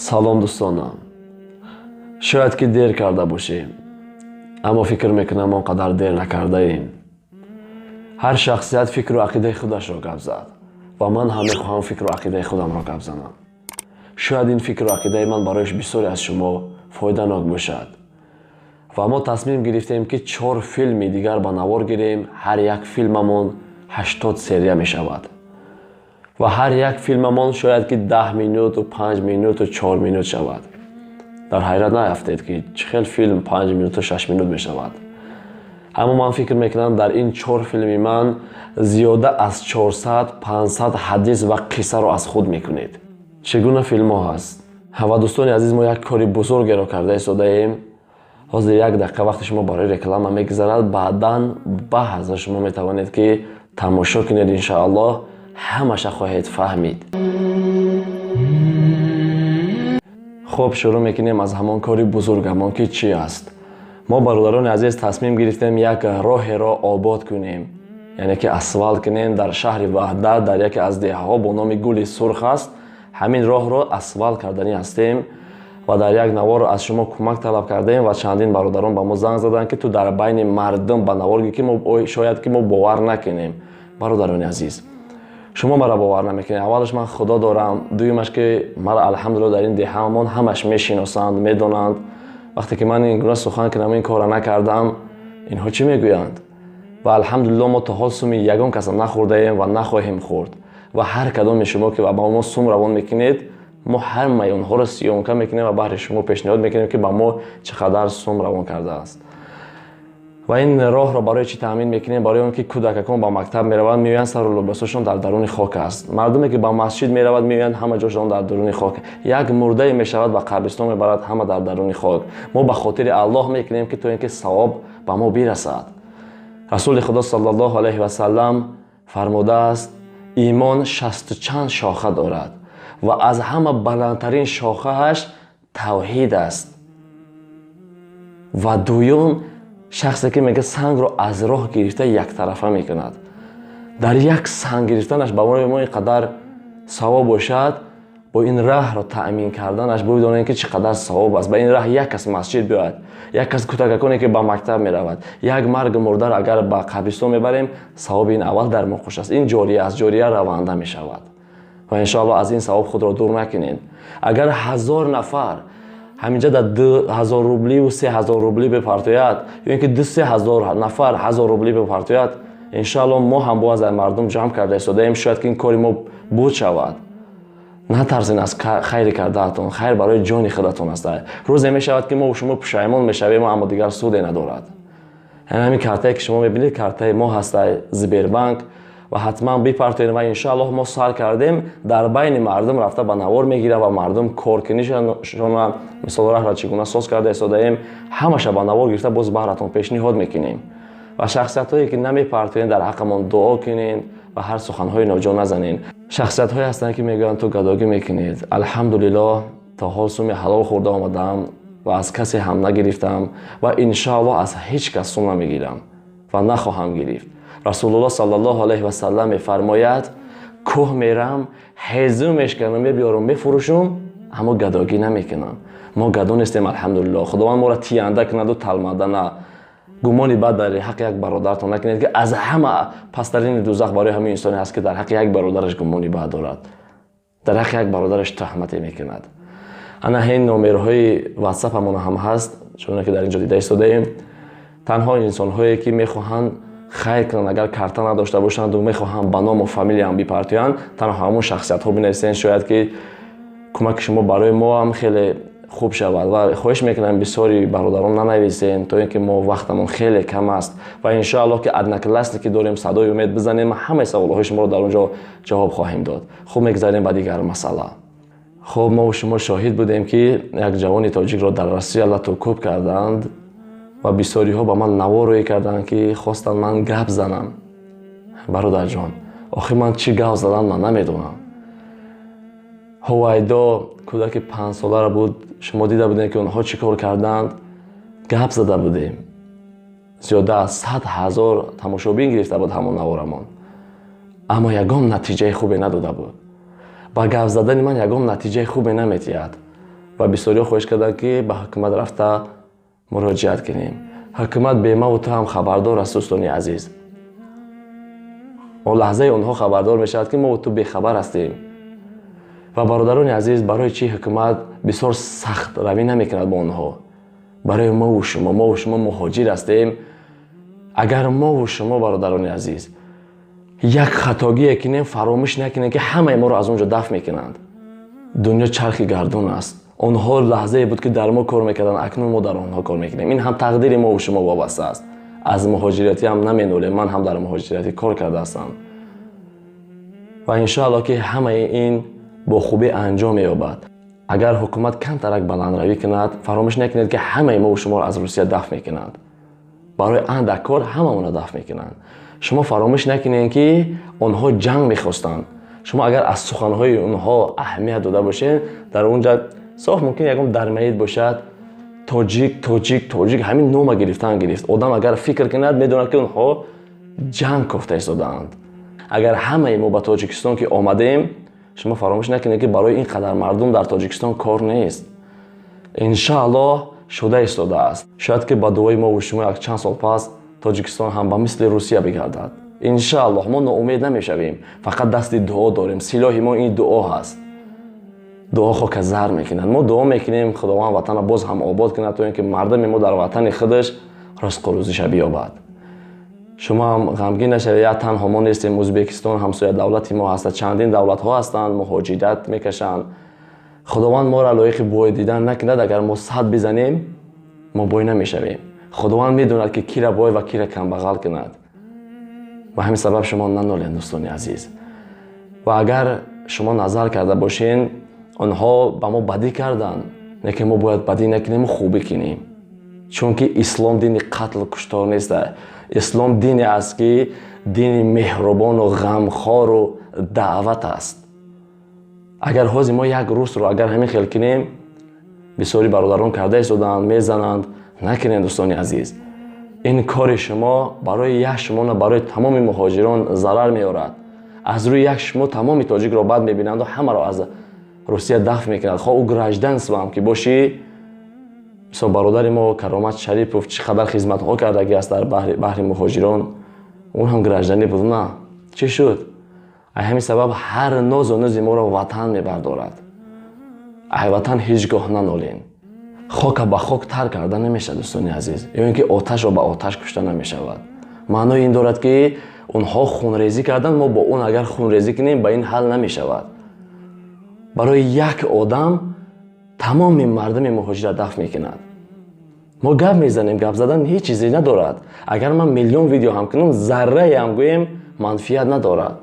Салом, дӯстонам. Шояд ки дер карда бошем, аммо фикр мекунам, он қадар дер накардаем. Ҳар шахсият фикру ақидаи худашро гап зад ва ман ҳам мехоҳам фикру ақидаи худамро гап занам. Шояд ин фикру ақидаи ман барои бисёре аз шумо фоиданок бошад. Ва мо тасмим гирифтем, ки чор филми дигар ба навор гирем. Ҳар як филмамон 80 серия мешавад ва ҳар як филмамон шояд ки 10 минуту, 5 минуту, 4 минут шавад. Дар ҳайрат наяфтед, ки чӣ хел филм 5 минуту, 6 минут мешавад. Аммо ман фикр мекунам, дар ин чор филми ман зиёда аз 400-500 ҳадис ва қиссаро аз худ мекунед. Чӣ гуна филмҳо ҳаст? Ва дӯстони азиз, мо як кори бузургеро карда истодаем. Ҳозир як дақиқа вақти шумо барои реклама мегузарад, баъдан баҳаза шумо метавонед, ки тамошо кунед. Иншоаллоҳ, ҳамаша хоҳед фаҳмид. Хуб, шурӯъ мекунем аз ҳамон кори бузургамон, ки чӣ аст. Мо, бародарони азиз, тасмим гирифтем як роҳеро обод кунем, яъне ки асфалт кунем. Дар шаҳри Ваҳдат, дар яке аз деҳаҳо бо номи Гули Сурх аст, ҳамин роҳро асфалт карданӣ ҳастем. Ва дар як навор аз шумо кӯмак талаб кардаем ва чандин бародарон ба мо занг заданд, ки ту дар байни мардум ба навор гир, ки шояд ки мо бовар накунем. Бародарони азиз, шумо мара бовар намекунед. Аввалаш, ман Худо дорам. Дуюмаш, ки мара, алҳамдулилла, дар ин деҳаамон ҳамаш мешиносанд, медонанд. Вақте ки ман ин гуна сухан кунам, ин корро накардам, инҳо чӣ мегӯянд? Ва алҳамдулилло, мо то ҳол суми ягон каса нахӯрдаем ва нахоҳем хӯрд. Ва ҳар кадоми шумо, ки ба мо сум равон мекунед, мо ҳамаи онҳоро съёмка мекунем ва баҳри шумо пешниҳод мекунем, ки ба мо чӣ қадар сум равон кардааст. Ва ин роҳро барои чӣ таъмин мекунем? Барои он ки кӯдакакон ба мактаб мераванд, меоянд, сару либосашон дар даруни хок аст. Мардуме ки ба масҷид меравад, меоянд, ҳама ҷошон дар даруни хок. Як мурдае мешавад, ба қабристон мебарад, ҳама дар даруни хок. Мо ба хотири Аллоҳ мекунем, ки то ин ки савоб ба мо бирасад. Расули Худо саллаллоҳу алайҳи васаллам фармудааст: имон шасту чанд шоха дорад ва аз ҳама баландтарин шохааш тавҳид аст. Ва дуюм, шахсе ки мега сангро аз роҳ гирифта яктарафа мекунад. Дар як санг гирифтанаш ба мо ин қадар савоб бошад, бо ин раҳро таъмин карданаш бидонем, ки чӣ қадар савоб аст. Ба ин раҳ як кас масҷид биёяд, як кас кӯдакаконе ки ба мактаб меравад, як марги мурдаро агар ба қабристон мебарем, савоби ин аввал дар мо хуш аст. Ин ҷория аст, ҷория раванда мешавад. Ва иншоалло, аз ин савоб худро дур накунед. Агар 1000 нафар ҳаминҷа дар 2000 рубливу 3000 рубли бипартояд ё ин ки 2-3 ҳазор нафар 1000 рубли бипартояд, иншоалло, мо ҳам боз аз мардум ҷамъ карда истодаем, шояд ки ин кори мо буд шавад. Натарсен аз хайри кардаатон, хайр барои ҷони худатон аст. Рӯзе мешавад, ки мо шумо пушаймон мешавем, аммо дигар суде надорад. Яъне ҳамин картае, ки шумо мебинед, картаи мо ҳаста, Сбербанк. Ва ҳатман бипартоед. Ва иншоаллоҳ, мо сар кардем, дар байни мардум рафта ба навор мегирам ва мардум коркунишона, мисол, раҳра чӣ гуна соз карда истодаем, ҳамаша ба навор гирифта, боз баҳратон пешниҳод мекунем. Ва шахсиятҳое ки намепартоед, дар ҳаққамон дуо кунед ва ҳар суханҳои ноҷо назанед. Шахсиятҳое ҳастанд, ки мегӯянд: «Ту гадогӣ мекунед». Алҳамдулиллоҳ, то ҳол суми ҳалол хӯрда омадаам ва аз касе ҳам нагирифтам ва иншоаллоҳ, аз ҳеҷ кас сум намегирам ва нахоҳам гирифт. Расулуллоҳ саллаллоҳу алайҳи васаллам мефармояд: «Кӯҳ мерам, ҳезум мешканам, мебиёрам, мефурӯшум, аммо гадогӣ намекунам». Мо гадо нестем, алҳамдулиллоҳ. Худованд моро тиянда кунаду талманда на. Гумони бад дар ҳаққи як бародаратон накунед, ки аз ҳама пасттарини дузах барои ҳамин инсоне ҳаст, ки дар ҳаққи як бародараш гумони бад дорад, дар ҳаққи як бародараш туҳмате мекунад. Ана ҳин номерҳои ватсапамон ҳам ҳаст, чуноне ки дар ин ҷо дида истодаем. Танҳо инсонҳое ки мехоҳанд хайр кунанд, агар карта надошта бошанду мехоҳанд ба ному фамилияам бипартоянд, танҳо ҳамон шахсиятҳо бинависен. Шояд ки кӯмаки шумо барои мо ҳам хеле хуб шавад. Ва хоҳиш мекунам, бисёри бародарон нанависен, то ин ки мо вақтамон хеле кам аст. Ва иншоаллоҳ, ки Одноклассники дорем, «Садои умед» бизанем, ҳамаи саволҳои шуморо дар он ҷо ҷавоб хоҳем дод. Хуб, мегзарем ба дигар масъала. Хуб, мо шумо шоҳид будем, ки як ҷавони тоҷикро дар Россия лату кӯб карданд ва бисёриҳо ба ман навор рӯй карданд, ки хостанд ман гап занам. Бародарҷон, охир ман чӣ гап задан, ман намедонам. Ҳувайдо кӯдаки 5-солара буд, шумо дида будем, ки онҳо чӣ кор карданд. Гап зада будем, зиёда аз 100 000 тамошобин гирифта буд ҳамон наворамон, аммо ягон натиҷаи хубе надода буд. Ба гап задани ман ягон натиҷаи хубе наметиҳад. Ва бисёриҳо хоҳиш карданд, ки ба ҳукумат рафта муроҷиат кунем. Ҳукумат бемаву ту ҳам хабардор аст, дӯстони азиз. Он лаҳзаи онҳо хабардор мешавад, ки мову ту бехабар ҳастем. Ва, бародарони азиз, барои чӣ ҳукумат бисёр сахтравӣ намекунад бо онҳо? Барои мову шумо. Мову шумо муҳоҷир ҳастем. Агар мову шумо, бародарони азиз, як хатогие кунем, фаромӯш накунем, ки ҳамаи моро аз он ҷо дафт мекунанд. Дунё чархи гардун аст. Онҳо лаҳзае буд, ки дар мо кор мекарданд, акнун мо дар онҳо кор мекунем. Ин ҳам тақдири мову шумо вобаста аст. Аз муҳоҷиратӣ ҳам наменолем. Ман ҳам дар муҳоҷиратӣ кор кардаастам ва иншоалло, ки ҳамаи ин бо хубӣ анҷом меёбад. Агар ҳукумат камтарак баландравӣ кунад, фаромӯш накунед, ки ҳамаи мову шуморо аз Русия дафт мекунанд. Барои андак кор ҳамаонро дафт мекунанд. Шумо фаромӯш накунед, ки онҳо ҷанг мехостанд. Шумо агар аз суханҳои онҳо аҳамият дода бошед, дар он ҷа соф мумкин ягон дармаид бошад: тоҷик, тоҷик, тоҷик. Ҳамин нома гирифтан гирифт. Одам агар фикр кунад, медонад, ки онҳо ҷанг кофта истодаанд. Агар ҳамаи мо ба Тоҷикистон ки омадем, шумо фаромӯш накунед, ки барои ин қадар мардум дар Тоҷикистон кор нест. Иншааллоҳ, шуда истодааст. Шояд ки ба дуои мову шумо як чанд сол пас Тоҷикистон ҳам ба мисли Русия бигардад. Иншааллоҳ, мо ноумед намешавем, фақат дасти дуо дорем. Силоҳи мо ин дуо ҳаст. Дуо хока зар мекунад. Мо дуо мекунем, Худованд ватана боз ҳам обод кунад, то ин ки мардуми мо дар ватани худаш ризқу рӯзиша биёбад. Шумо ҳам ғамгин нашавед, як танҳо мо нестем. Ӯзбекистон ҳамсоя давлати мо ҳаста, чандин давлатҳо ҳастанд, муҳоҷират мекашанд. Худованд моро лоиқи бой дидан накунад. Агар мо сад бизанем, мо бой намешавем. Худованд медонад, ки кира бой ва кира камбағал кунад. Ба ҳамин сабаб шумо нанолед, дӯстони азиз. Ва агар шумо назар карда бошен, онҳо ба мо бадӣ карданд, лекин мо бояд бадӣ накунему хубӣ кунем, чунки ислом дини қатлу куштор нест. Ислом дине аст, ки дини меҳрубону ғамхору даъват аст. Агар ҳозир мо як русро агар ҳамин хел кунем, бисёри бародарон карда истодаанд, мезананд. Накунем, дӯстони азиз. Ин кори шумо барои як шумо на, барои тамоми муҳоҷирон зарар меорад. Аз рӯи як шумо тамоми тоҷикро бад мебинанду ҳамаро аз Русия дафт мекунад, хоҳ ӯ гражданство ҳам ки бошӣ. Мисол, бародари мо Каромат Шарипов чӣ қадар хизматҳо кардаги аст дар баҳри муҳоҷирон. Ӯ ҳам гражданӣ буд, на чӣ шуд? Ай ҳамин сабаб ҳар нозу нӯзи моро ватан мебардорад. Ай ватан ҳеҷ гоҳ нанолем. Хока ба хок тар карда намешавад, дӯстони азиз, ё ин ки оташро ба оташ кушта намешавад. Маънои ин дорад, ки онҳо хунрезӣ карданд, мо бо он агар хунрезӣ кунем, ба ин ҳал намешавад. Барои як одам тамоми мардуми муҳоҷират дафт мекунад. Мо гап мезанем, гап задан ҳеҷ чизе надорад. Агар ман миллион видео ҳам кунам, заррае ҳам гӯем, манфиат надорад.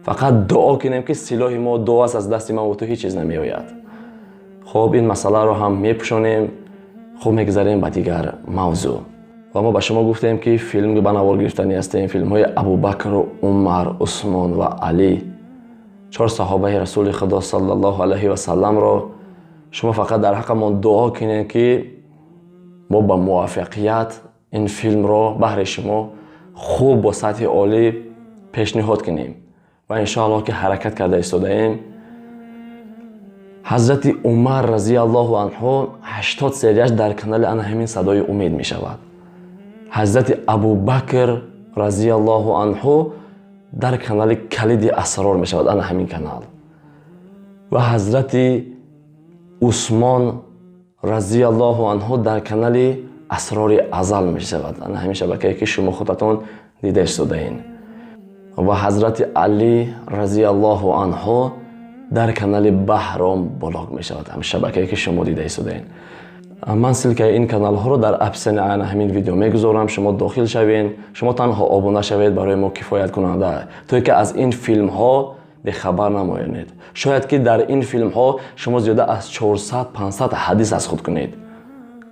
Фақат дуо кунем, ки силоҳи мо дуо аст. Аз дасти ман ту ҳеҷ чиз намеояд. Хуб, ин масъаларо ҳам мепӯшонем. Хуб, мегузарем ба дигар мавзӯъ. Ва мо ба шумо гуфтем, ки филм ба навор гирифтанӣ ҳастем, филмҳои Абубакру Умар, Усмон ва Алӣ, чор саҳобаи Расули Худо саллаллоҳу алайҳи васалламро. Шумо фақат дар ҳаққамон дуо кунед, ки мо ба муваффақият ин филмро баҳри шумо хуб, бо сатҳи олӣ пешниҳод кунем. Ва иншоаллоҳ, ки ҳаракат карда истодаем. Ҳазрати Умар разиаллоҳу анҳу 80 серияш дар канали ана ҳамин «Садои умед» мешавад. Ҳазрати Абубакр разиаллоҳу анҳу дар канали «Калиди асрор» мешавад, ана ҳамин канал. Ва ҳазрати Усмон разиаллоҳу анҳу дар канали «Асрори азал» мешавад, ана ҳамин шабакае, ки шумо худатон дида истодаин. Ва ҳазрати Алӣ разиаллоҳу анҳу дар канали «Баҳром блог» мешавад, ҳамин шабакае, ки шумо дида истодаин. Ман ссылка и ин каналҳоро дар описание ана ҳамин видео мегузорам. Шумо дохил шавед, шумо танҳо обуна шавед, барои мо кифоят кунанда, то ки аз ин филмҳо бехабар намоянед. Шояд ки дар ин филмҳо шумо зиёда аз 400-500 ҳадис аз худ кунед.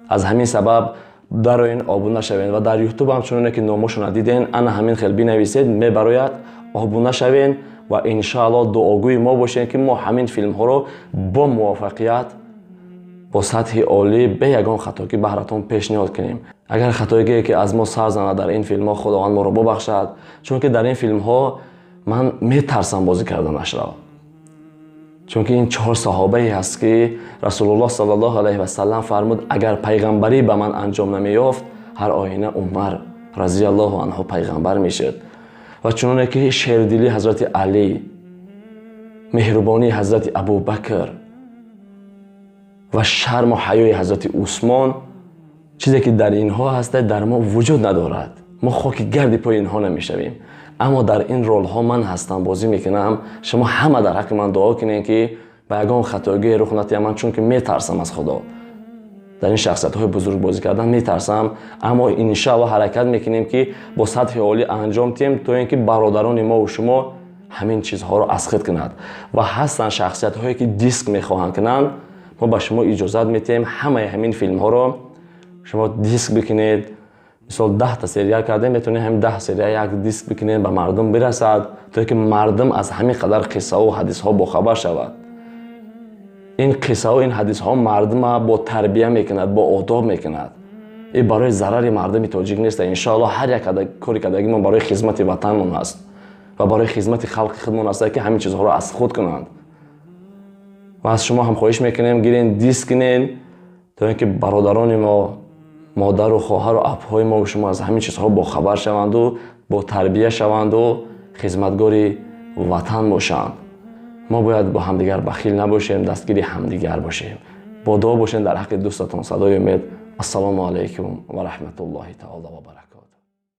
Аз ҳамин сабаб дароин, обуна шавед. Ва дар Ютуб ҳам чуноне ки номошона диден, ана ҳамин хел бинависед, мебарояд. Обуна шавед ва иншааллоҳ дуогӯи мо бошед, ки мо ҳамин филмҳоро бо муваффақият, бо сатҳи олӣ, бе ягон хатогӣ баҳратон пешниҳод кунем. Агар хатогие ки аз мо сар занад дар ин филмҳо, Худованд моро бубахшад, чунки дар ин филмҳо ман метарсам бозӣ карданашро. Чунки ин 4 саҳобае ҳаст, ки Расулуллоҳ саллаллоҳу алайҳи васаллам фармуд: агар пайғамбарӣ ба ман анҷом намеёфт, ҳар оина Умар разияллоҳу анҳу пайғамбар мешуд. Ва чуноне ки шердилии ҳазрати Алӣ, меҳрубонии ҳазрати Абубакр ва шарму ҳаёи ҳазрати Усмон, чизе ки дар инҳо ҳаста дар мо вуҷуд надорад. Мо хоки гарди пои инҳо намешавем. Аммо дар ин ролҳо ман ҳастам, бозӣ мекунам. Шумо ҳама дар ҳаққи ман дуо кунед, ки ба ягон хатогӣ рух надиҳам, ман чунки метарсам аз Худо. Дар ин шахсиятҳои бузург бозӣ кардан метарсам, аммо иншааллоҳ ҳаракат мекунем, ки бо сатҳи олӣ анҷом диҳем, то ин ки бародарони мо ва шумо ҳамин чизҳоро аз худ кунад. Ва ҳастанд шахсиятҳое, ки диск мехоҳанд кунанд, мо ба шумо иҷозат медиҳем ҳамаи ҳамин филмҳоро шумо диск бикунед. Мисол 10 серия кардем, метавонем ҳамин 10 серия як диск бикунем, ба мардум бирасад, то ин ки мардум аз ҳамин қадар қиссаҳо ҳадисҳо бохабар шавад. Ин қиссаҳо, ин ҳадисҳо мардума бо тарбия мекунад, бо одоб мекунад. Ин барои зарари мардуми тоҷик нест. Иншоаллоҳ ҳар як кори кардагимон барои хизмати ватанмон аст ва барои хизмати халқи худмон аст, ки ҳамин чизҳоро аз худ кунанд. Ва аз шумо ҳам хоҳиш мекунем, гирен, диск кунен, то ин ки бародарони мо, модару хоҳару апҳои мо шумо аз ҳамин чизҳо бохабар шаванду бо тарбия шаванду хизматгори ватан бошанд. Мо бояд бо ҳамдигар бахил набошем, дастгири ҳамдигар бошем. Бо дуо бошем дар ҳаққи дӯстатон. Садои умед. Ассалому алайкум ва раҳматуллоҳи таоло ва баракатуҳ.